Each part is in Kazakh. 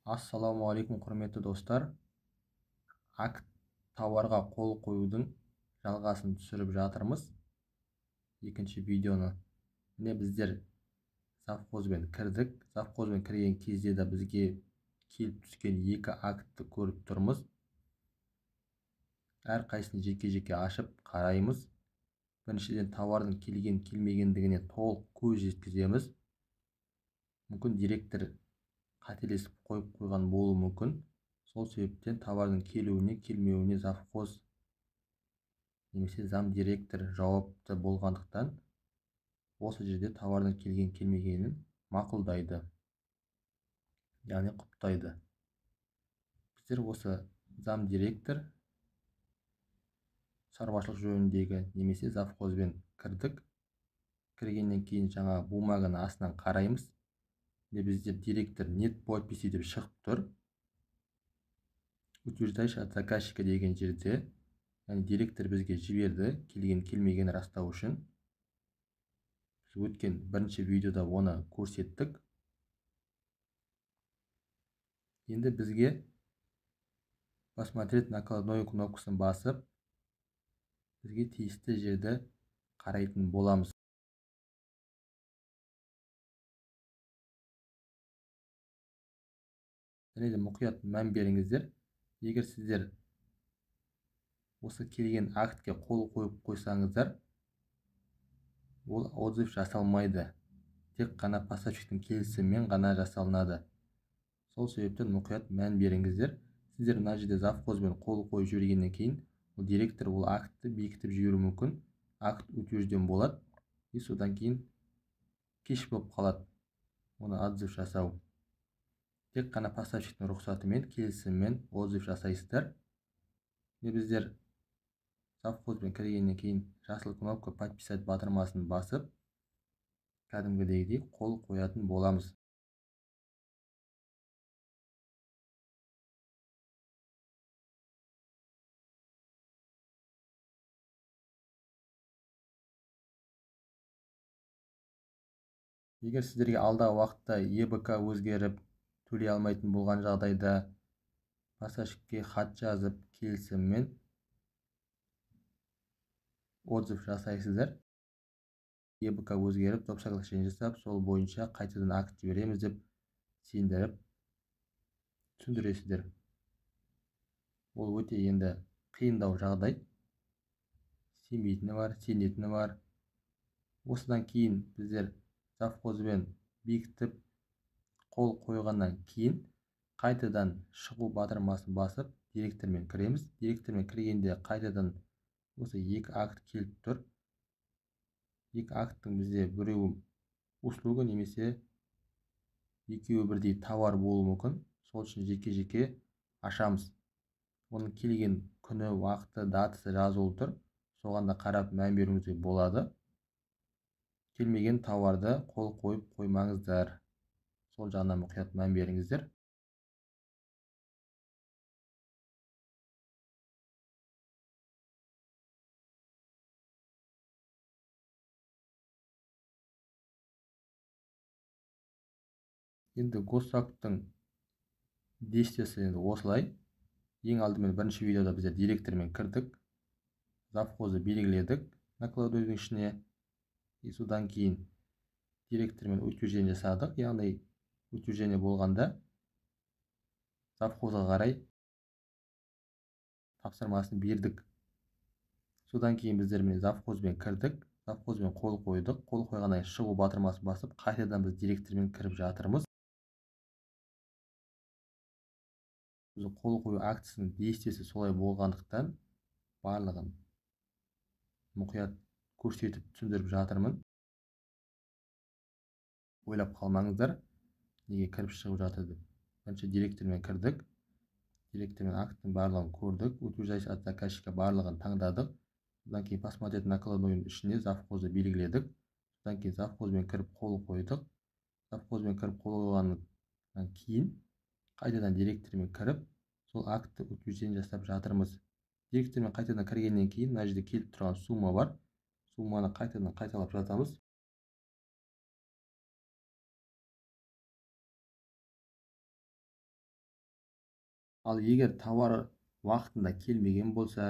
Ассалаумағалейкум, құрметті достар. Акт тауарға қол қоюдың жалғасын түсіріп жатырмыз. Екінші видеоны. Міне біздер завхозбен кірдік. Завхозбен кірген кезде де бізге келіп түскен екі актты көріп тұрмыз. Әрқайсысын жеке-жеке ашып қараймыз. Біріншіден тауардың келген келмегендігіне толық көз жеткіземіз. Мүмкін директор қателесіп қойып қойған болуы мүмкін. Сол себептен товардың келуіне, келмеуіне завхоз немесе замдиректор жауапты болғандықтан осы жерде товардың келген келмегенін мақұлдайды, яғни құптайды. Біздер осы замдиректор шаруашылық жөніндегі немесе завхозбен кірдік. Кіргеннен кейін жаңа бумаганы астынан қараймыз. Бізде директор нет подписи деп шығып тұр. Утверждающий от заказчика деген жерде, яғни директор бізге жіберді, келген келмеген растау үшін. Біз өткен бірінші видеода оны көрсеттік. Енді бізге посмотреть накладной кнопкасын басып, бізге тиісті жерді қарайтын боламыз. Және де мұқият мән беріңіздер. Егер сіздер осы келген актке қол қойып қойсаңыздар, ол отзыв жасалмайды. Тек қана поставщиктің келісімімен ғана жасалынады. Сол себептен мұқият мән беріңіздер. Сіздер мына жерде завхозбен қол қойып жібергеннен кейін ол директор ол актты бекітіп жіберуі мүмкін. Акт утвержден болады. И содан кейін кеш болып қалады оны отзыв жасау. Тек қана поставщиктің рұқсатымен, келісімімен отзыв жасайсыздар. Біздер завхозбен кіргеннен кейін жасыл кнопка подписать батырмасын басып, кәдімгідегідей қол қоятын боламыз. Егер сіздерге алдағы уақытта ЕБК өзгеріп, төлей алмайтын болған жағдайда поставщикке хат жазып, келісіммен отзыв жасайсыздар. ЕБК өзгеріп, доп соглашение жасап, сол бойынша қайтадан акт жібереміз деп сендіріп түсіндіресіздер. Ол өте енді қиындау жағдай. Сенбейтіні бар, сенетіні бар. Осыдан кейін біздер завхозбен бекітіп қол қойғаннан кейін қайтадан шығу батырмасын басып директормен кіреміз. Директормен кіргенде қайтадан осы екі акт келіп тұр. Екі акттың бізде біреуі услуга немесе екеуі бірдей товар болуы мүмкін. Сол үшін жеке-жеке ашамыз. Оның келген күні, уақыты, датасы жазулы тұр. Соған да қарап мән беруіңізге болады. Келмеген товарды қол қойып қоймаңыздар. Сол жағынан мұқият мән беріңіздер. Енді госзакуптың действиесі енді осылай. Ең алдымен бірінші видеода біздер директормен кірдік. Завхозды белгіледік накладнойдың ішіне. И содан кейін директормен утверждение жасадық. Яғни утверждение болғанда завхозға қарай тапсырмасын бердік. Содан кейін біздер міне завхозбен кірдік, завхозбен қол қойдық. Қол қойғаннан кейін шығу батырмасын басып, қайтадан біз директормен кіріп жатырмыз. Біз қол қою актісінің действиесі солай болғандықтан барлығын мұқият көрсетіп түсіндіріп жатырмын. Ойлап қалмаңыздар, неге кіріп шығып жатыр деп. Бірінші директормен кірдік. Директормен акттың барлығын көрдік. Утверждающий от заказчика барлығын таңдадық. Содан кейін посмотреть накладнойдың ішіне завхозды белгіледік. Содан кейін завхозбен кіріп қол қойдық. Завхозбен кіріп қол қойғаннан кейін қайтадан директормен кіріп, сол актты утверждение жасап жатырмыз. Директормен қайтадан кіргеннен кейін мына жерде келіп тұрған сумма бар. Сумманы қайтадан қайталап жазамыз. Ал егер тауар уақытында келмеген болса,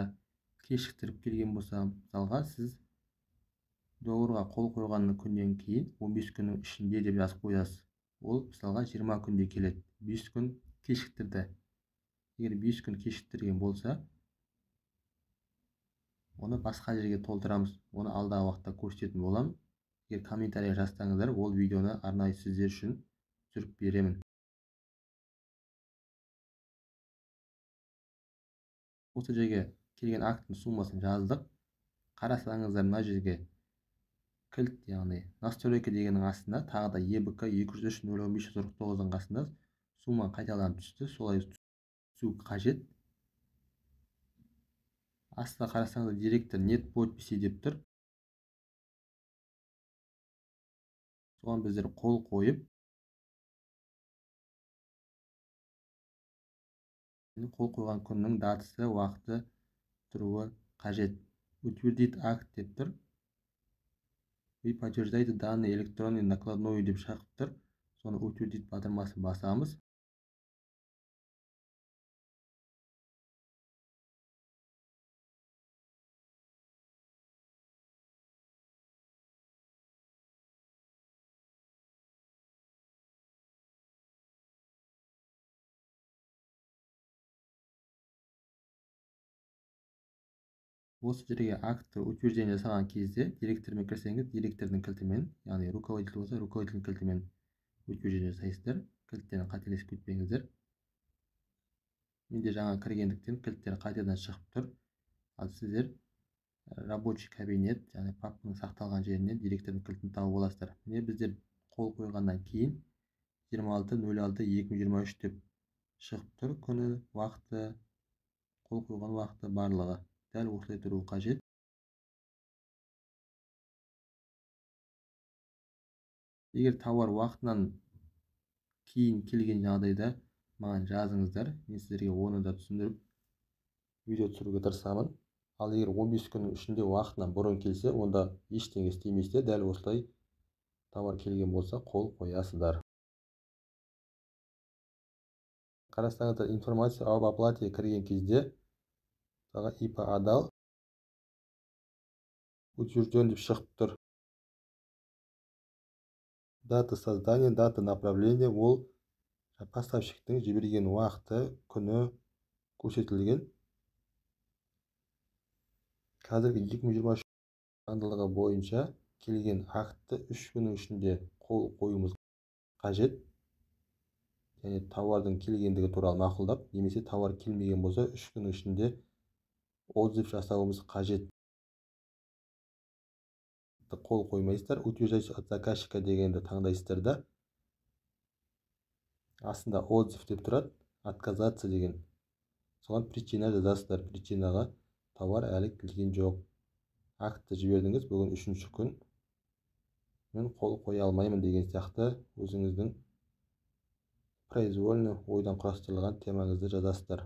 кешіктіріп келген болса, мысалға сіз договорға қол қойған күннен кейін 15 күннің ішінде деп жазып қоясыз. Ол мысалға 20 күнде келеді, 5 күн кешіктірді. Егер 5 күн кешіктірген болса, оны басқа жерге толтырамыз. Оны алдағы уақытта көрсететін боламын. Егер комментарий жазсаңыздар, ол видеоны арнайы сіздер үшін түсіріп беремін. Осы жерге келген акттың суммасын жаздық. Қарасаңыздар, мына жерге кілт, яғни настройка дегеннің астында тағы да ЕБК 203 0 1549-ның қасында сумма қайталанып түсті. Солай түсу қажет. Астына қарасаңыздар, директор нет подписи деп тұр. Соған біздер қол қойып, қол қойған күннің датасы, уақыты тұруы қажет. Утвердить акт деп тұр. Вы подтверждаете данные электронной накладной деп шығып тұр. Соны утвердить батырмасын басамыз. Осы жерге актті утверждение жасаған кезде директормен кірсеңіз, директордың кілтімен, яғни руководитель болса, руководительдің кілтімен утверждение жасайсыздар. Кілттерін қателесіп кетпеңіздер. Менде жаңа кіргендіктен кілттер қайтадан шығып тұр. Ал сіздер рабочий кабинет, яғни папканың сақталған жерінен директордың кілтін тауып аласыздар. Міне біздер қол қойғаннан кейін 26.06.2023 деп шығып тұр. Күні, уақыты, қол қойған уақыты барлығы дәл осылай тұруы қажет. Егер тауар уақытынан кейін келген жағдайда маған жазыңыздар, мен сіздерге оны да түсіндіріп видео түсіруге тырысамын. Ал егер 15 күннің ішінде уақытынан бұрын келсе, онда ештеңе істемейсіздер, дәл осылай тауар келген болса қол қоясыздар. Қарасаңыздар, информация об оплате кірген кезде ИП Адал утвержден деп шығып тұр. Дата создания, дата направления, ол поставщиктің жіберген уақыты, күні көрсетілген. Қазіргі 2023 заңдылығы бойынша келген актты 3 күннің ішінде қол қоюымыз қажет. Және тауардың келгендігі туралы мақұлдап, немесе тауар келмеген болса 3 күннің ішінде отзыв жасауымыз қажет. Қол қоймайсыздар, утверждать от заказчика дегенді таңдайсыздар да, астында отзыв деп тұрады, отказаться деген. Соған причина жазасыздар. Причинаға тауар әлі келген жоқ. Актты жібердіңіз, бүгін 3-ші күн. Мен қол қоя алмаймын деген сияқты өзіңіздің произвольно ойдан құрастырылған темаңызды жазасыздар.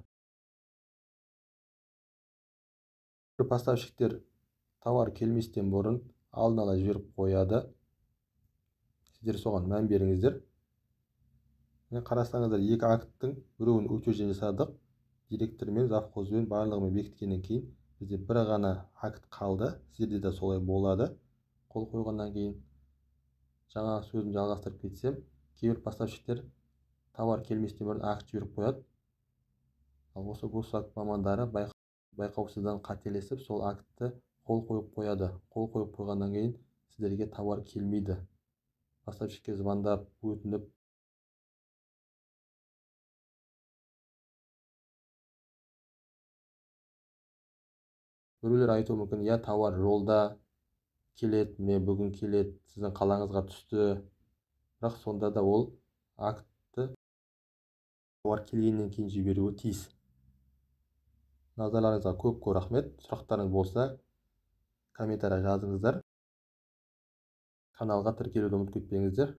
Поставщиктер тауар келместен бұрын алдын ала жіберіп қояды. Сіздер соған мән беріңіздер. Міне қарасаңыздар, екі акттың біреуін утверждение жасадық. Директормен, завхозбен барлығымен бекіткеннен кейін бізде бір ғана акт қалды. Сіздерде де солай болады. Қол қойғаннан кейін жаңа сөзімді жалғастырып кетсем, кейбір поставщиктер тауар келместен бұрын акт жіберіп қояды. Ал осы госзакуп мамандары байқаусыздан қателесіп, сол актты қол қойып қояды. Қол қойып қойғаннан кейін сіздерге тауар келмейді. Поставщикке звондап, өтініп, біреулер айтуы мүмкін, я тауар жолда келеді, міне бүгін келеді, сіздің қалаңызға түсті. Бірақ сонда да ол актты тауар келгеннен кейін жіберуі тиіс. Назарларыңызға көп-көп рахмет. Сұрақтарыңыз болса, комментария жазыңыздар. Каналға тіркелуді ұмытып кетпеңіздер.